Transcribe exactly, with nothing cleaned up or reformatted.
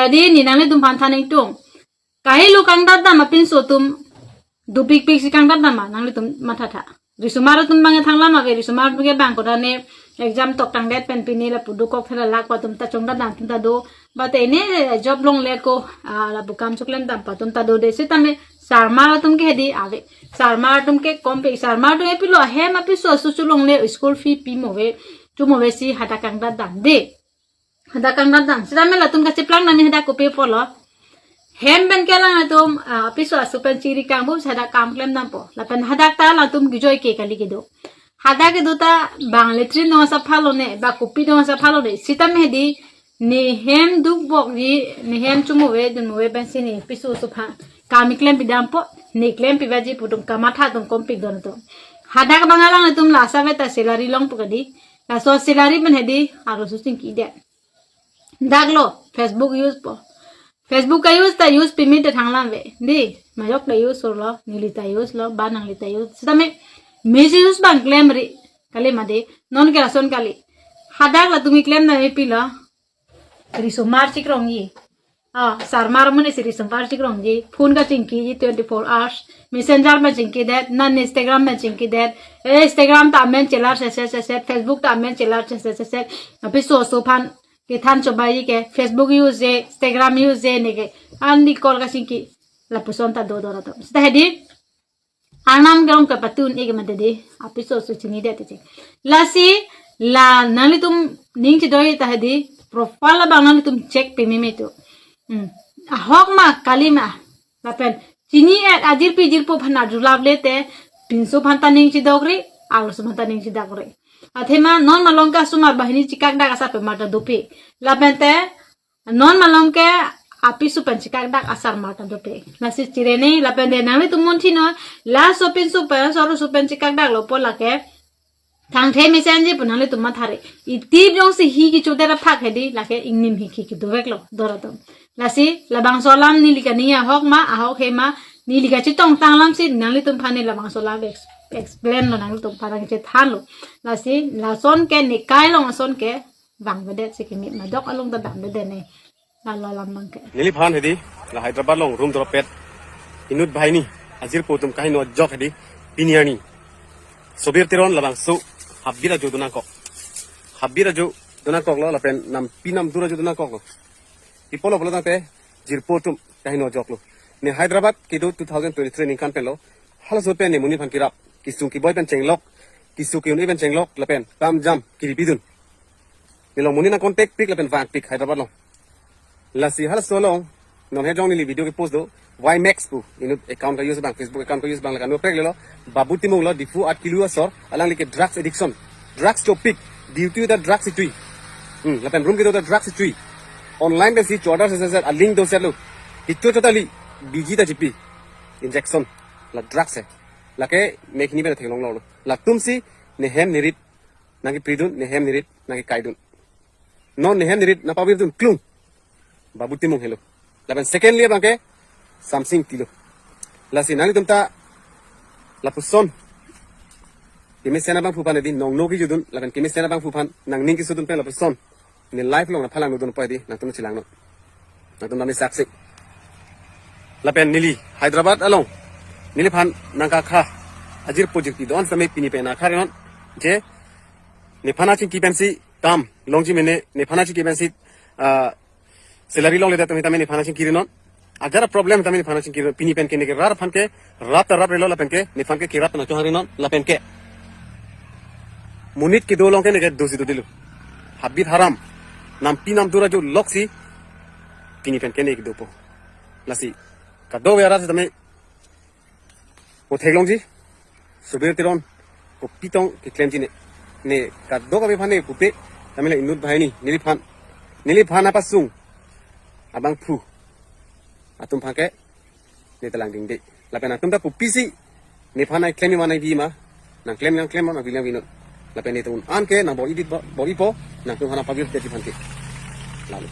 Tadi ne nanglitum aphan than ingtung. Kahelo kangdat dam apinso atum dopikpik si kangdat dam ma nanglitum mathatha. Risomar atum abang thanglam ave, risomar atum ke bang koda ne exam toktangdet pen pini lapu dokok thela lak atum ta chongdat dam atum ta do. Bate ne job longle ko, ah, lapu kam choklem dam atum ta do de. Sitame sarmar atum ke hedi ave. Sarmar atum ke kompik, sarmar atum ke pilo ahem apinso asu cholongle school fee pimo ave, chumo ave si hadak kangdat dam de. Hadak kangdat dam. Sitame latum kacheplang nani hadak kopi apotlo. Hem pen ke alangtum, ah, apinso asu pen chiri kangbu hadak kam klem dampo. Lapen hadak ta latum kejoi ke kali kedo. Hadak kedo ta bang latrine do asapha lone, ba kopi do asapha lone. Sitame hedi ne hem dukbokji, ne hem chumo ave, dunmo ave pensi ne apinso asu aphan kam keklem pidampo, ne klem pivaji pu atum kamatha atum kompik don atum. Hadak bang alangtum la asap ave ta salary longpo kadi. Laso salary pen hedi arloso chingkidet. Dak lo, Facebook use po. Facebook ka-use ta use pimi te thanglam ave. Di, majok ta use lo, neli ta use lo, ba nangli ta use. Sitame misuse bang klemri, kali ma di, non ke lason kali. Hadak latum keklem dam pilo. Risomar chikrongji. Ah, sarmar amonit si risomar chikrongji. Phone kachingkiji twenty-four hours. Messenger pen chingkidet, non Instagram pen chingkidet. Eh, Instagram ta amen chelar seset seset, Facebook ta amen chelar seset seset. Apinso asu aphan kethan chobaiji ke, Facebook use je, Instagram use je ne ke. Ani call kachingki. Lapuson ta do do ra to. Sita hedi. Arnam kerong kepatun ik mate di, apinso asu chinidet te. Lasi la nanglitum ning chidoi ta hedi, profile abang nanglitum check pimeme tu. Hmm. Ahok ma kali ma. Lapen chini-et ajirpi jirpo aphan arjulap le te, pinso aphan ta ning chidokri, arloso aphan ta ning chidokri. Athema non malom ke asomar banghini chikakdak asar pemar ta dope. Lapen te non malom ke apinso pen chikakdak asarmar ta dope. Lasi chirene lapen de nanglitum munthi non, laso apinso pen, laso arloso pen chikakdak lo pu lake thangthe mesenji pu nanglitum mathare. Itip jongsi hi kechodet aphak hedi lake ingnim hi ke kedovek lo dor atum. Lasi labangso alam neli kaningje ahok ma, ahok he ma, neli kachetong tanglam si nanglitum aphan ne labangso alam ex-, explain lo, nanglitum aphan nangchethan lo. Lasi lason ke ne kai along ason ke vangvedet si kimi madok along ta damvedet ne. Lalo alam abang ke. Neliphan hedi, la Hyderabad along room dropet inut banghini ajirpo atum kaheno ajok hedi, pini arni Sobir Teron labangso habit ajo donangkok. Habit ajo donangkok lo, lapen nampi namdur ajo donangkok lo. Pi apotlo pulo tangte jirpo atum kaheno ajok lo. Ne Hyderabad kedo two thousand twenty-three ningkan pen lo. Halaso pen ne monit aphan kerap, kesung keboi pen chenglok, keso ke-un-e pen chenglok, lapen kam jam kiri pidun. Neli along monit nang contact pik lapen vangpik Hyderabad along. Lasi halaso along, non he jong neli video kepost do, Y Max pu, inut account ka-use abang, Facebook account ka-use abang, lakan no prek lelo, Babu Timung lo, Diphu Atkelu asor, alangli ke drugs addiction, drugs chopik, duty ta drugs itui. Hmm, lapen room kedo ta drugs itui. Online pensi chodar seset seset, a link doset lo. Kecho chot kali, biji ta chipi. Injection, la drugs he. Lake mek hini pen theklong lo. Latum si, ne hem ne rit nangkepridun, ne hem ne rit nangkekaidun. Non ne hem ne rit nangpavirdun klung. Babu Timung helo. Lapen secondly abang ke Samsing Ingti lo. Lasi nanglitum ta lapuson kemesen abangphu aphan hedi nongno kejodun, lapen kemesen abangphu aphan nangning kesodun pen lapuson ne live along nangphalang nodun po hedi, nangtum chelang non. Nangtum nami saksi. Lapen neli Hyderabad along, neliphan nangkakha ajirpo jirpi do-an sitame pini pen nangkhare non. Je, nephan achingki pensi kam longji mene, nephan achingki pensi, ah, salary longledet tame nephan achingkiri non. Ajat a problem tame nephan achingkiri non. Pini pen ke neke rat aphan ke, rap ta raprelo lapen ke, nephan ke kerap nangchonghari non, lapen ke monit kedo along ke neke dosi dodelo. Habit haram, nampi namdur ajo loksi, pini pen ke neke dopo. Lasi, kadokave arat sitame mo theklongji, Sobir Teron kopi tong keklemji ne. Ne kadokave aphan ne pupe, tame la inut banghini, neliphan, neliphan apasung abangphu atum aphan ke ne ta langdingde. Lapen atum ta kopisi nephan nangklem ma nangbi ma, nangklem nangklem, nangbi nangbi non. Lapen ne ta un-an ke nangbor-idit bo, bor-ipo, nangtum aphan nangpavirdet aphan ke. Lalo.